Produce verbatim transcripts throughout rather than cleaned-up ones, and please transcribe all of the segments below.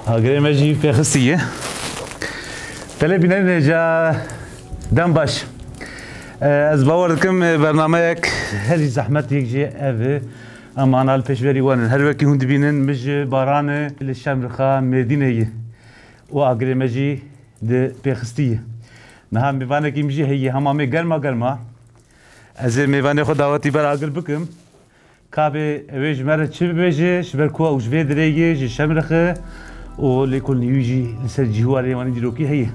Agirê me jî pêxistî ye. Belê bînerên hêja, dem baş. E, ez bawer dikim, e, bernameyek herî zehmet yek jî ev e. Em ana li pêşberî wan in. Her wekî hûn dibînin, min ji Baran e, li Şemrixa Mêrdînê ye. Û agirê me jî di pêxistî ye. Niha mêvanekî min jî heye, hema mê germa germa. Ez ê mêvanê xwe dawetî ber agir bikim. Kabê ew ê ji me re çi bibêje, ji ber ku ew ji vê dirê yê, ji Şemrixê û lê ku li nîwî jî li ser cî û warê wan dîrokî heye.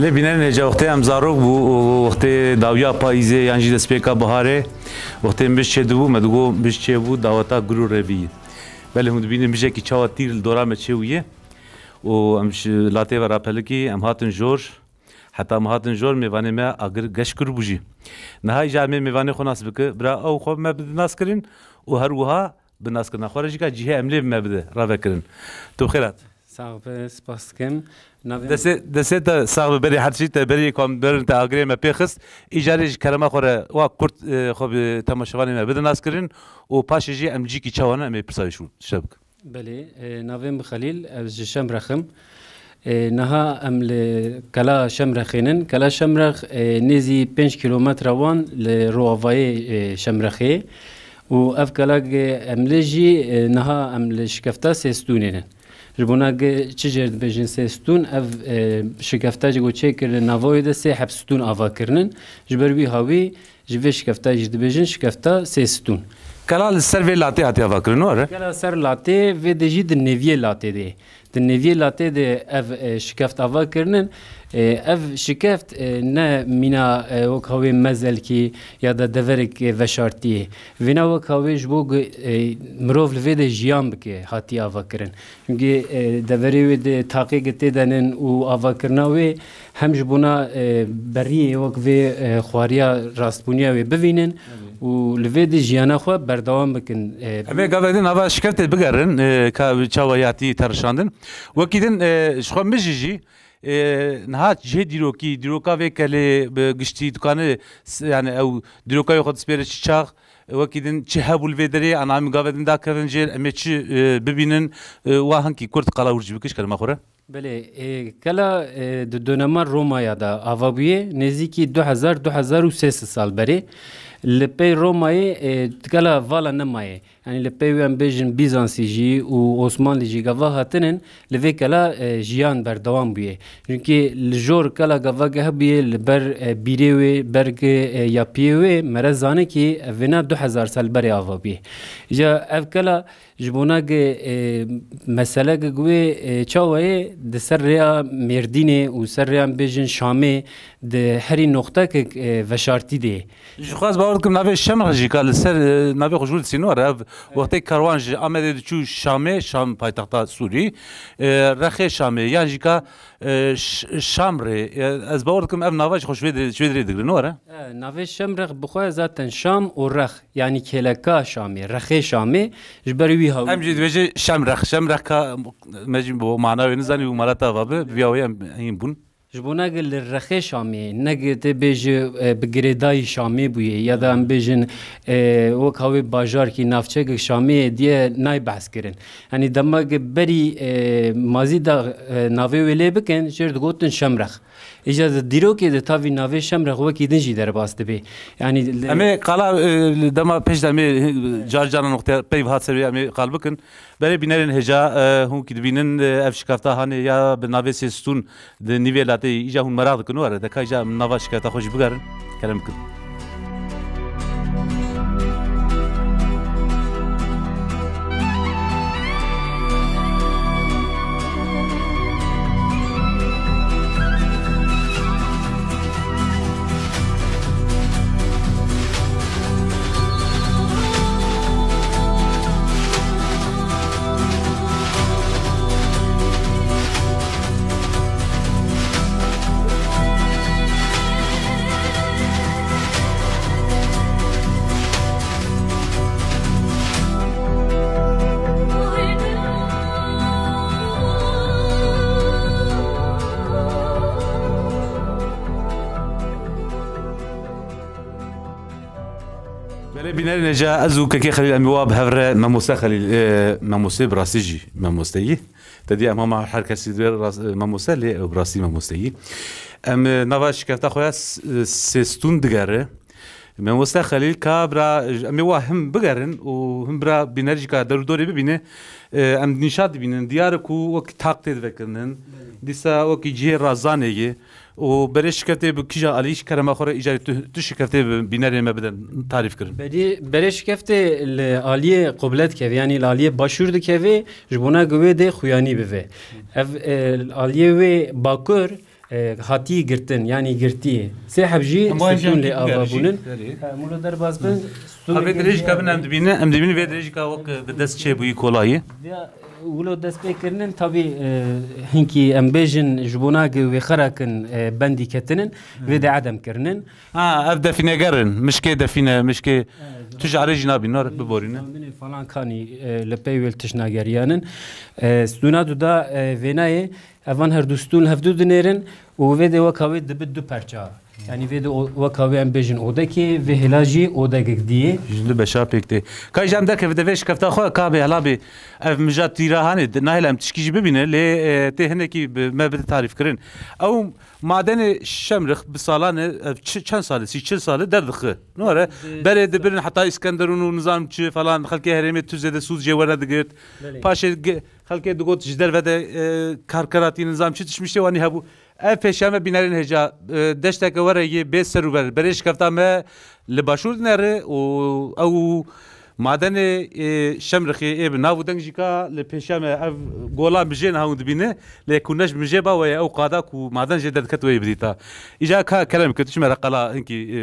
Belê bînerên hêja, wextê em zarok bû û wextê dawiya payîzê yan jî destpêka biharê, wextê mij çêdibû, me digot mij çêbû, daweta gul û revî ye. Belê hûn dibînin mijekî çawa tîr li dora me çêbûye û em ji latê ve rapelikî, em hatin jor, heta me hatin jor mêvanê me agir geş kiribû jî. Niha îcar em ê mêvanê xwe nas bike, bira ew xwe me bide nas kirin û her wiha bi naskirina xwe re jî ka cihê em lê bi me bide, ravekirin. Tu bi xêr hat. Sax be, spas dikim. Navê Destê, destê te sax be, berê her tiştî te berê kom berin te agirê me pê xist. Îcarê ji kerema xwe re wa kurt, e, xwe bi temaşevanê me bide nas kirin û paşê jî em cîkî çawa ne em ê pirsa wî şû, tişte bikin. Belê, e, navê min Xelîl, ez ji Şemrex im. E, niha em li Kela Şemrexê nin. Kela Şemrex, e, nêzî pênc kîlometre wan li rojavayê, e, Şemrexê. Û ev kela ge em lê jî, e, niha em li şikefta sê stûnê nin. Ji bona ge çi jêr dibêjin sê stûn, ev, e, şikefta ji ku çêkir li nava wê de sê heb stûn ava kirinin. Ji ber wî hawî ji vê şikefta jî dibêjin şikefta sê stûn. Kela li ser vê latê hatiye avakirin, were? Kela ser latê, vê de jî di nêviyê latê de. Di nêviyê latê de ev, e, şikeft ava kirinin. E, ev şikeft, e, ne mîna, e, wek hawê mezelkî ya da deverek, e, veşartiyê. Vêna wek hawê ji bo ku, e, mirov li vê de jiyan bike hatiye ava kirin. Çimkî, e, deverê wê de taqê ke tê de nin û avakirina wê hem ji bona, e, beriyê wek vê, e, xwariya rastbûniya wê bivînin û li vê de jiyana xwe berdewam bikin. E, Em ê gavek din nava şikeftê bigerin, e, ka çawa hatî terişandin. Wekî din, e, ji xwe mijî jî, e, niha cihê dîrokî, dîroka vê kelê bi giştî dikane, s-, yani ew dîroka wê xwe dispêre çi çax, wekî din çi hebû li vê derê, ana em gavek din dakevin jêr, em ê çi, e, bibînin, e, wa hinkî kurt qala wir jî bike ji kerema xwe re. Belê, e, kela, e, di dönema Romaya de ava bûye, nêzîkî du hezar, du hezar û sê sed sal berê. Li pey Romayê, e, kela vala nemaye. Yanî li pey wê em bêjin Bîzansî jî û Osmanlî jî gava hatinin, li vê kela, e, jiyan berdewam bûye. Çimkî li jor kela gava ge hebûye, li ber, e, bîrê wê, ber ge, e, yapiyê wê, mere zane kî ev vêna du hezar sal berê ava bûye. Îca ev kela Ji bona ge, e, mesele ge guê, e, çawa ye, di ser rêya Mêrdînê û ser rêya em bêjin Şamê, di herî noxtekek, e, veşartî de ye. Ji xwe ez bawer dikim navê Şemrex jî ka li ser, e, navê xwe ji wir disîno, ev wextê kerwan ji Amedê diçû Şamê, Şam paytexta Sûrî, e, rexê Şamê, yan jî ka, e, Ş-, Şam rê. E, ez bawer dikim ev nava ji xwe ji vê dirê, ji vê dirê digirin, were? E, navê Şemrex bi xwe zaten Şam û Rex. Yanî kêleka Şamê, rexê Şamê, ji ber wî hawî. Em jî dibêjin Şemrex. Şemrex ka me jî bo mana wê nizanî û mala te ava bi, bi viya wê em hîn bûn. Ji bona ge li rexê Şamê, ne ge tê bêjî, e, bi girêdayî Şamê bûye, ya da em bêjin, e, wek hawê bajarkî, navçeyek Şamê ye diye nayê behs kirin. Yanî dema ge berî, e, mazî de, e, navê wê lê bikin, jêr digotin Şemrex. Îca di dîrokê de tavî navê Şemrex wekî din jî derbas dibe. Yanî li Em ê qala, e, li dema pêş de em ê, e, car caran wextê peyv hat ser wê em ê qal bikin. Berê bînerên hêja, e, hûn kî dibînin, e, ev şikafta hanê ya bi navê Sêstûn di nîvê latê îca hûn meraq dikin were. De ka îca em nava şikafta xwe jî bigerin. Kerem bikin. Belê bînerên hêja, ez û Kekê Xelîl em ê wa bi hev re Memoste Xelîl, e, Memoste bi rastî jî memosteyî. Te dî em hema her kesî divê rast-, e, memoste lê ew bi rastî memosteyî. Em, e, nava şikefta xwe ya s-, e, sêstûn digere. Memoste Xelîl ka bira, em ê wa him bigerin û him bira bîner jî ka der û dorê bibîne. E, em nîşa dibînin. Diyar e ku wek taq tê divekirinin. Belê. Dîsa wekî cihê razanê ye. Û berê şikeftê bi kîja alî ji kerema xwe re îcarê tu, tu şikeftê bi bînerê me bidin tarîf kirin. Berê, berê şikeftê li aliyê qublet keve, yanî li aliyê başûr dikeve, ji bona ku wê dê xuyanî bive. Ev, e, li aliyê wê bakur, e, hatî girtin, yanî girtiyê. Sê heb jî Em wan jî stûn lê ava bûnin. Belê. Ha, mulo derbas bin, stûnê Ev vê dirêjîka bin em dibînin, em dibînin vê dirêjîka wek bi dest çêbûyî kolayî. Ya, wilo destpêkirinin, tabî, e, hinkî em bêjin ji bona ku wê xera kin, e, bendî ketinin, vê de edem kirinin. Ha, ev defîneger in. Mişkê defîne, mişkê Evet, tu ji erê jî nabî, nar biborîne. Standinê falan kanî, e, li pey wê li tişt nageriyanin. E, stûna du da, e, vênayê, evan her du stûn hevdu dinêrin û vê de weka wê dibi du perça. Yanî vê de o-, weka wê em bêjin odekê, vê hêla jî odegek diyê. Ji du beşa pêk tê. Ka jî em derkeve de vê şikefta xwe, ka bê hela bê ev mija tîra hanê, di-, nahêle em tişkî jî bibîne, lê, e, tê hinekî bi me bide tarîf kirin. Ew madenê Şemrix bi salan e, ev çi, çend sal e, sî çil sal e, derdixe. Nore, Di- berê dibirin heta Îskenderûn û nizam çi falan, xelkê herêmê tu zêde sûd jê were digirt. Belê. Paşê ge-, xelkê digot ji derve de, e, karkeratî nizam çi tişt miştê wanî hebû. Ev pêşiya me bînerên hêja, e, deşteke were yê bê ser û ber. Berê şikefta me li başûr dinere û ew madenê, e, Şemrixê ê bi nav û deng jî ka li pêşiya me ev gola mijê niha hûn dibîne. Lê ku ne ji mijê ba weye ew qada ku maden jê derdiket wê bidîta. Îja ka kerem kir, tu çi me re qala hinkî, e,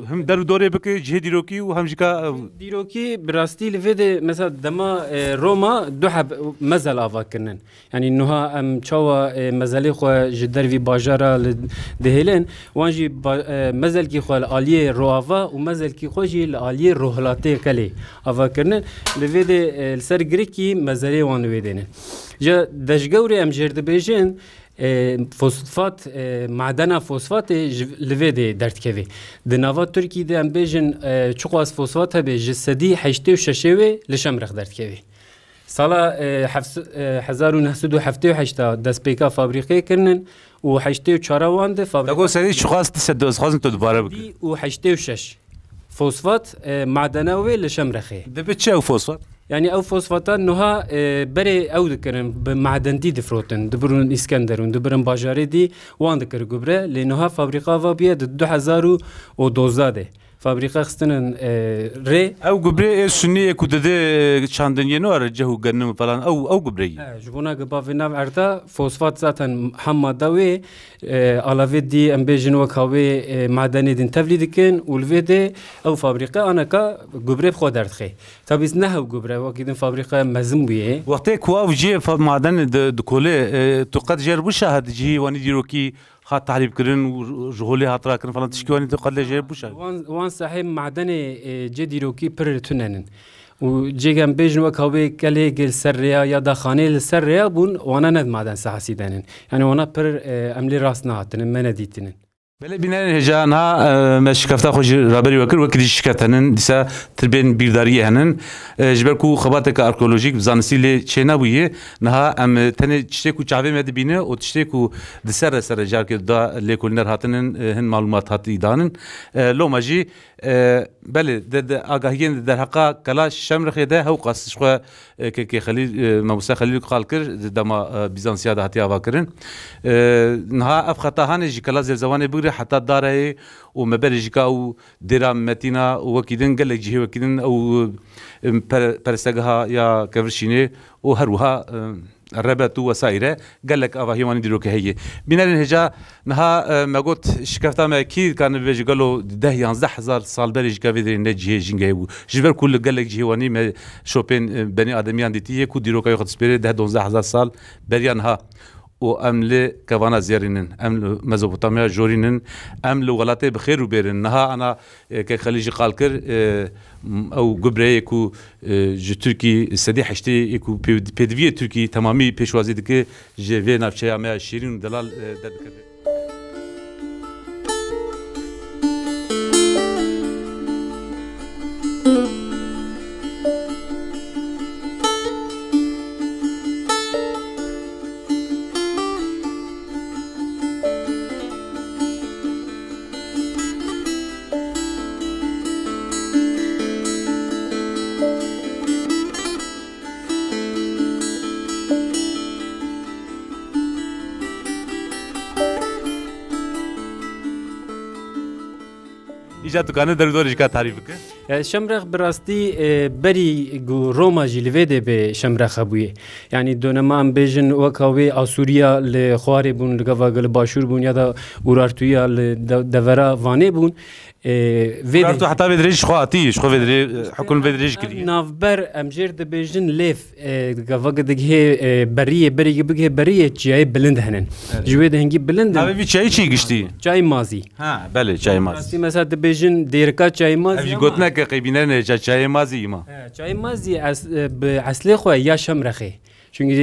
him der û dorê bike, cihê dîrokî û hem jî ka, e, Dîrokî bi rastî li vê de mesela dema, e, Roma du heb mezel ava kirinin. Yanî nuha em çawa, e, mezelê xwe ji dervî bajara li dihêlin, wan jî ba-, e, mezelkî xwe li aliyê roava û mezelkî xwe jî li aliyê rohilatê qelê ava kirinin. Li vê de, e, li ser girikî mezelê wan li wê dênin. Ji dejgewrê em jêr dibêjin, e, fosfat, e, madena fosfatê ji, li vê de derdikeve. Di nava Tirkî de em bêjin, e, çiqas fosfat hebe, ji sedî heştê û şeşê wê li Şemrix derdikeve. Sala, e, heft-, e, hezar û neh sed û heftê û heşt a destpêka fabrîqê kirinin û heştê û çar a wan de fabrîqa Dego serî çiqas di sed dixwazin tu dubare bikî. Dî û heştê û şeş. Fosfat, e, madena wê li Şemrexê. Dibe çi ew fosfat? Yanî ew fosfata nuha, e, berê ew dikirin, bi madentî difirotin, dibirin Îskenderûn, dibirin bajarê dî, wan dikir gubre, lê nuha fabrîqa va bûye di du hezar û dozdeh de. Fabrîqa xistinin, e, rê. Ew gubrê ê sunî yê ku dide, e, çandiniyê nû re ceh û genim falan, ew, ew gubreyî. E, ji bona ku bavê nav erda, fosfat zaten hem madda wê, e, alavê dî em bêjin weka wê, e, madenê din tevlî dikin û li vê de ew fabrîqe aneka gubrê bi xwe derdixe. Tabî ne hew gubre, wekî din fabrîqe mezin bûye. Wextê ku ew cihê fa-, madenê di, dikole, e, tu qet jê re bû şahid cihê wanî dîrokî hat tahrîb kirin û ji holê hat rakirin falan tişkî wanî tu qet lê jê bû şahid. Wan, wan sahê madenê, e, cê dîrokî pir tunenin. Û cêk em bêjin wek hawê kelê gel ser rêya ya da xanê li ser rêya bûn, wana ne maden sahasî denin. Yani wana pir, e, em lê rast nehatinin, me nedîtinin. Belê bînerên hêja niha, e, me şikefta xwe ji raberî we kir, wekî dî şikeftenin, dîsa tirbên bîrdariyê henin. E, ji ber ku xebateke arkeolojîk bi zanistî lê çênebûye, niha em, e, tenê tiştê ku çavê me dibîne û tiştê ku di ser re ser re carkê da lêkolîner hatinin, e, hin malûmat hatî danin. E, loma jî, e, belê, de, de, agahiyên di derheqa kela Şemrixê de hewqas ji xwe, e, Kekê Xelîl, e, Mamoste Xelîl qal kir, di dema, e, Bîzansiya de hatiye avakirin. E, niha ev xeta hanê ji kela Zêrzewanê bigire heta Dareyê û me berê jî ka û Dêra Metîna û wekî din gelek cihê wekî din ew, e, per-, perestegeha ya Kevirşînê û her wiha, e, Rebet û wesaîre gelek avahî wanî dîrokê heye. Bînerên hêja niha, e, me got şikefta me kî dikane bibêje gelo deh yanzdeh hezar sal berê jî ka vê derê ne cihê jîngehê bû. Ji ber ku li gelek cihê wanî me şopên, e, benî ademiyan dîtî yê ku dîroka wî xwe dispêrê deh donzdeh hezar sal beriya niha. Û em li kevana zêrînin, em li Mezopotamya jorînin, em li welatê bi xêr û bêrin. Niha ana, e, Kek Xelîl jî qal kir, e, m-, ew gubreyê ku, e, ji Tirkî sedî heştê yê ku pê-, pêdiviyê Tirkî temamî pêşwazî dike, ji vê navçeya me ya şêrîn û delal, e, derdikeve. Hêja tu kanî der û dorê jî ka tarîf bike? E, Şemrex bi rastî, e, berî ku Roma jî li vê dê bi Şemrex hebûye. Yanî donema em bêjin weka wê Asûriya li xwarê bûn, li gava li başûr bûn ya da Urartuya li de-, devera Vanê bûn. E, vê Urartu dê- heta vê dirêj ji xwe hatî, ji xwe vê dirê, hukun vê dirêj kiriye. Navber em jêr dibêjin lêv, e, gava digihê, e, beriyê, berî bigihê beriyê çiyayê bilind henin. Evet. Ji wê de hingî bilind in. Navê vî çiyayê çi giştî? Çay Mazî. Ha, belê, Çay Mazî. Rastî mesela dibêjin dêrika Çay Mazî. Ev jî ama gotineke qeybînerine ca Çayê Mazî ma. He, Çayê Mazî es-, e, bi eslê xwe ya Şemrexê. Çünkü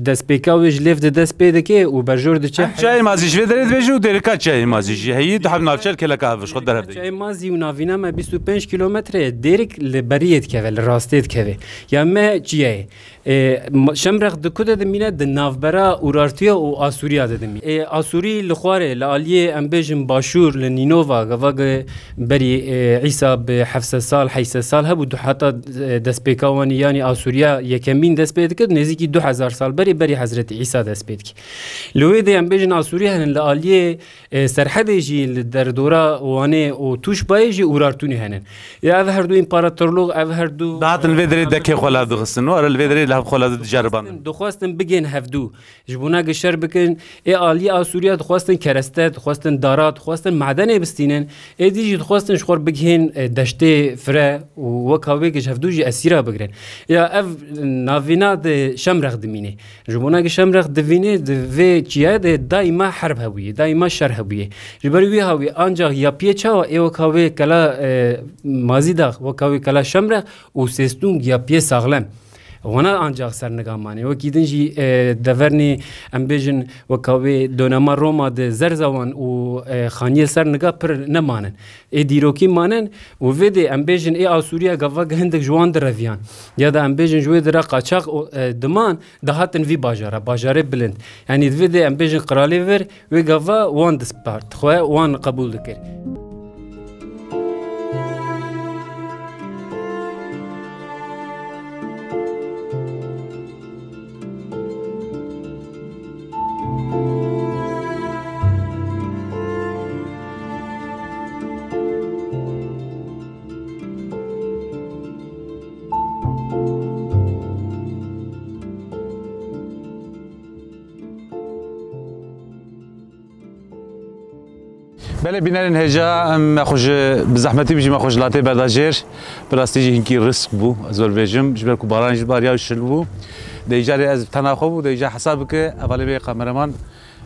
destpêka wê ji lêv de dest pê dike û berjor diçe. Hem Çayê Mazî ji vê derê dibêjin û dêrika Çayê Mazî jî heyî du heb navçer kele ka hev ji xwe derhev dike. Çayê Mazî û navîna me bîst û pênc kilometre dêrik li beriyê dikeve, li rastê dikeve. Ya me çiyayê. E, ma-, Şemrex di ku de dimîne? Di navbera Urartuya û Asûriya de dimîne. E, Asûrî li xwarê, li aliyê em bêjin başûr, li Nînova, gava ge berî, e, Îsa bi heft sed sal, heşt sed sal hebû, du heta, e, destpêka wanî, yanî Asûriya yekemîn dest pê dikir, nêzîkî du hezar sal berî, berî Hezretî Îsa dest pê dikir. Li wê de em bêjin Asûriya henin, li aliyê e, serhedê jî li derdora Wanê û Tûşbayê jî Urartunî henin. Ya ev her du împaratorluk, ev her du Dihatin vê derê dekê xwe lav dixistin û li vê derê li hev xwe lav diceribandin. Dixwestin bigên hevdu. Ji bona ge şer bikin, ê alî Asûriya dixwestin kereste, dixwestin dara, dixwestin madenê bistînin. Ê dî jî dixwestin ji xwe bigihên, e, deştê fire û weka wê ge ji hevdu jî esîra bigirin. Ya ev navîna di Şemrex dimîne. Ji bona ge Şemrex divîne, di vê çiya de daîma herb hebûye, daîma şer hebûye. Ji ber wî hawî ancax yapiyê çawa ê weka wê kela, e, Mazîdax, weka wê kela Şemrex û Sêstûng yapiyê saxlem. Wana ancax ser niga mane. Wekî din jî, e, devernê, em bêjin, weka wê donema Roma de zerzewan û, e, xaniyê ser niga pir nemanin. Ê dîrokî manin û vê dê em bêjin ê Asûriya gava ge hindik ji wan direviyan. Ya da em bêjin ji wê dire qaçax û, e, diman dihatin vî bajara, bajarê bilind. Yanî vê dê em bêjin qiralê vir wê gava wan dispart xwe, wan qebûl dikir. Belê bînerên hêja, em me xwe ji, bi zehmetî bijî me xwe ji latê berda jêr. Bi rastî jî hinkî risk bû, ez we bêjim. Ji ber ku baran jî bariya û şil bû. De îcarê ez bi tena xwe bû, de îcar hesab bike, hevalê wê kameraman,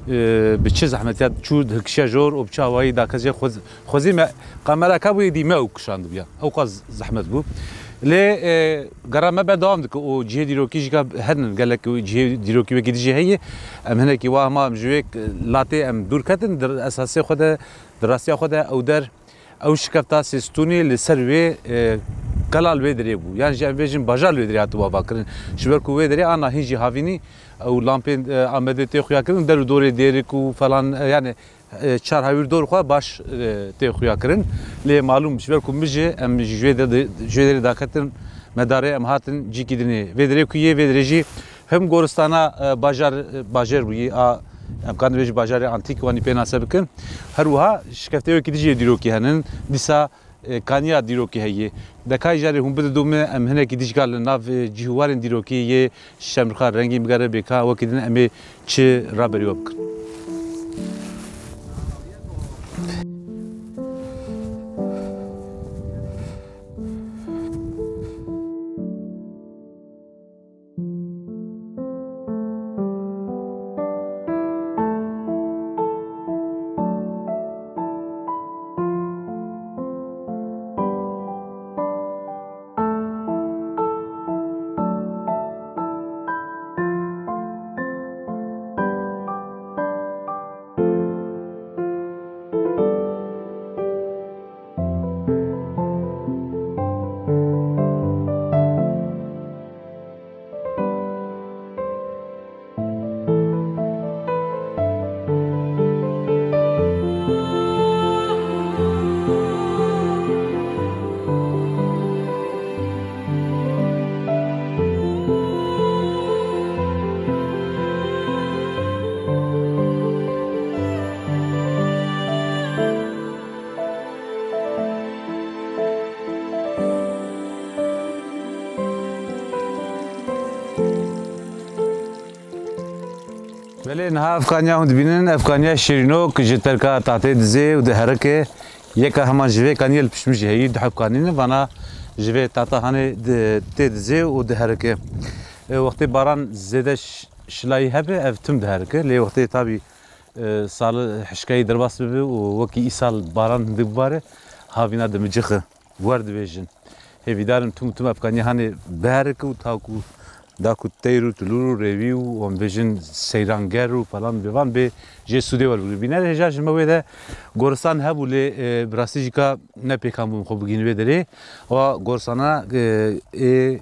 e, bi çi zehmetî ya çû, hilkişiya jor û bi çi awayî daketiye xwe, xwezî me kamera ka bûyê dî me û kişandibiya. Ew qas zehmet bû. Lê, e, gera me berdewam dike û cihê dîrokî jî ka herin gelek cihê dîrokî wekî dijî heye. Em hinekî wa hema em ji wê latê em dûr ketin, di esasê xwe de, di rastiya xwe de ew der, ew şikefta Sêstûnê li ser wê, e, kela li wê derê bû. Yan jî em bêjin bajar li wê derê hatiba avakirin. Ji ber ku wê derê a nahîn jî havînî ew lampên, e, Amedê tê xuya kirin, der û dorê dêrik û falan, e, yani, e, çar hewîr dor xwe baş, e, tê xuya kirin. Lê malûm ji ber ku min jî em ji wê de, ji wê derê daketin medarê em hatin cîkî dinê. Vê derê ku yê, vê derê jî him goristana, e, bajar, e, bajêr bûyî, a, em karin vê jî bajarê antîk wanî pênase bikin. Her wiha şikefteyokî dijî yê dîrokî henin. Dîsa e, kaniya dîrokî heye. De ka îcarê hûn bididû min, em hinekî dijî ka li nav, e, cî û warên dîrokî yê Şemrixê rengîn bigere bê ka wekî din em ê çi raberî we bikin. Belê, niha ev kaniya hûn dibînin, ev kaniya şêrîno ku ji terka tatê dizê û diherike, yeka heman ji vê kaniyê li pişt min jî heyî, du heb kanî ne, vana ji vê tata hanê di-, tê dizê û diherike. E, wextê baran zêde ş-, şilayî hebe, ev tim diherike. Lê wextê tabî, e, sal hişkayî derbas bibe û wekî îsal baran hindik bibare, havîna dimicixe. Wer dibêjin. Hêvîdar im tim û tim ev kanî hanê biherike û ta ku, da ku teyr û tulûr û rêwî û, em bêjin, seyranger û falan bêvan bê jê sûdê werbigire. Bînerê hêja ji me wê de goristan hebû lê, e, bi rastî jî ka ne pêkan bûm xwe bigihîn vê derê. Wa goristana, e, ê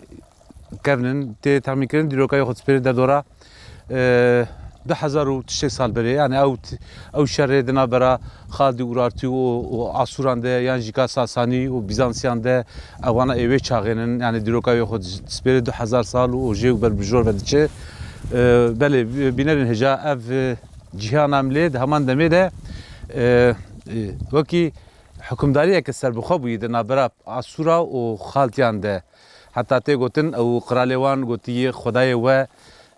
kevnin tê texmînkirin, dîroka wê xwe dispêrê derdora, e, du hezar û tiştê sal berê. Yani ew t-, ew şerê di navbera Xaldî Urartî û, û Asûran de yan jî ka Sasanî û Bîzansiyan de ewana ê wê çaxê nin. Yani dîroka wê xwe dispêrê du hezar sal û jê û ber bi jor ve diçe. E, belê, bînerên hêja ev, e, cîhana em lê di heman demê de, e, e, wekî hikimdariyeke serbixwe bûyî di navbera Asûra û Xaltiyan de. Heta tê gotin, ew qiralê wan gotiye, Xwedayê we,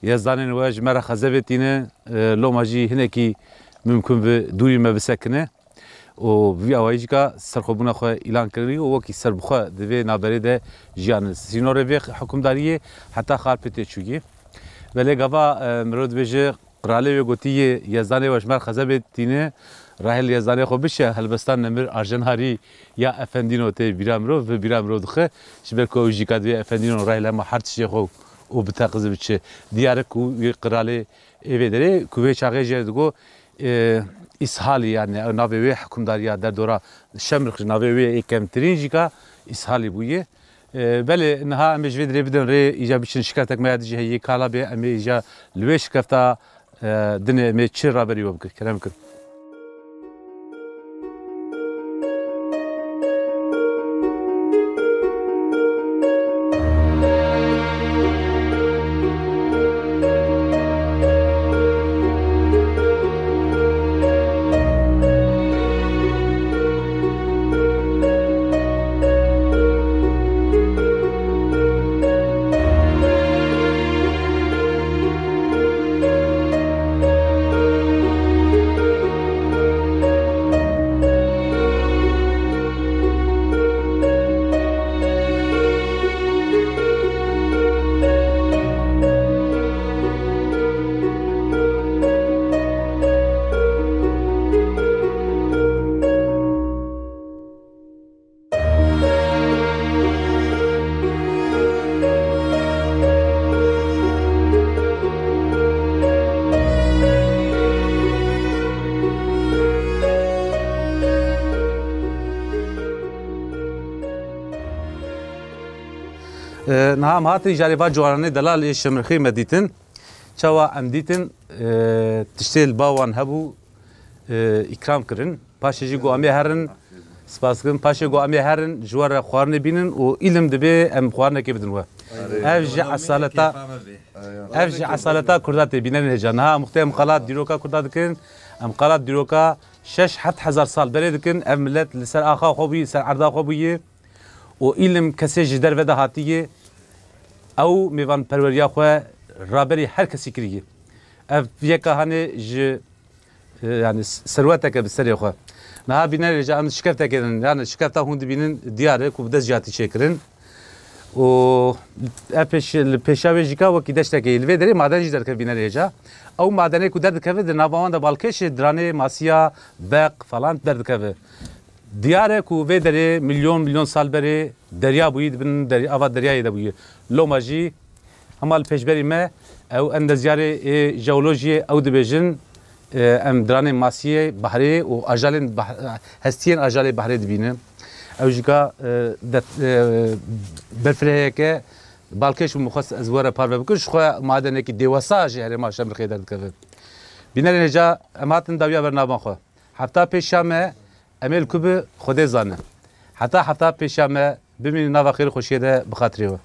yezdanên we ji me re xezebê tîne, e, loma jî hinekî mimkun bi dûrî me bisekine. Û bi vî awayî jî ka serxwebûna xwe îlan kirî û wekî serbixwe di vê navberê de jiyane. Sînorê vê hikimdariyê heta Xarpêtê çûyî. Belê gava, e, mirov dibêje, Qiralê wê gotiye, Yezdanê we ji me re xezebê tîne, rahê li yezdanê xwe bişe, helbestan nemir Arjenarî ya Efendîno tê bîra mirov, bi bîra mirov dixe. Ji ber ku ew jî ka divê Efendîno rahê li hema her tiştê xwe û biteqize biçe. Diyar e ku wî qiralê ê vê derê ku vê çaxê jê re digo, e, Îshalî, yani ew navê wê hikimdariya derdora Şemrix ji navê wê ê kemtirîn jî ka Îshalî bûye. E, belê, niha em ê ji vê dirê bidin rê, îca biçin şikeftek me ya dijî heyî kala bê, em ê îca li wê şikefta, e, dinê em ê çi raberî we bikin, kerem bikin. E, niha em hatin jarê va ciwananê delal ê Şemrixê me dîtin. Çawa em dîtin, e, tiştê li ba wan hebû, e, îkram kirin. Paşê jî got, "Em ê herin, spas dikim." Paşê got, "Em ê herin, ji we re xwarinê bînin û îlim dibe em xwarinekê bidin we." Ev ji esaleta, ev ji esaleta Kurda tê bînerên hêja. Niha em wextê em qala dîroka Kurda dikin, em qala dîroka şeş heft hezar sal berê dikin. Ev milet li ser axa xwe bûyî, li ser erda xwe bûyî û îlim kesê ji derve de hatiye. Ew mêvanperweriya xwe raberî her kesî kiriye. Ev yeka hanê ji, e, yani s-, serweteke bi serê xwe. Niha bînerê ji em şikeftekê din, yani şikefta hûn dibînin diyar e ku bi dest jî hatî çêkirin. Û ev pêş, li pêşa wê jî ka wekî deştekê li vê derê maden jî derdikeve bînerê hêja. Ew madenê ku derdikeve di nava wan de balkêş e, diranê, masiya, beq falan derdikeve. Diyar e ku vê derê milyon milyon sal berê derya bûyî, di bin derya, ava deryayê de bûyî. Loma jî hema li pêşberî me ew endezyarê ê jeolojiyê ew dibêjin, e, em diranên masiyê, behrê û ajalên bah-, hestiyên ajalê behrê dibînin. Ew jî ka, e, det-, e, berfireheyeke balkêş bû, min xwest ez were parve bikim. Ji xwe madenekî dêwesa ji herêma Şemrixê derdikeve. Bînerên hêja, em hatin dawiya bernameya xwe. Hefta pêşiya me, em ê li ku bi Xwedê zane. Heta hefta pêşiya me, bimînin nava xêr û xweşiyê de bi xatirê we.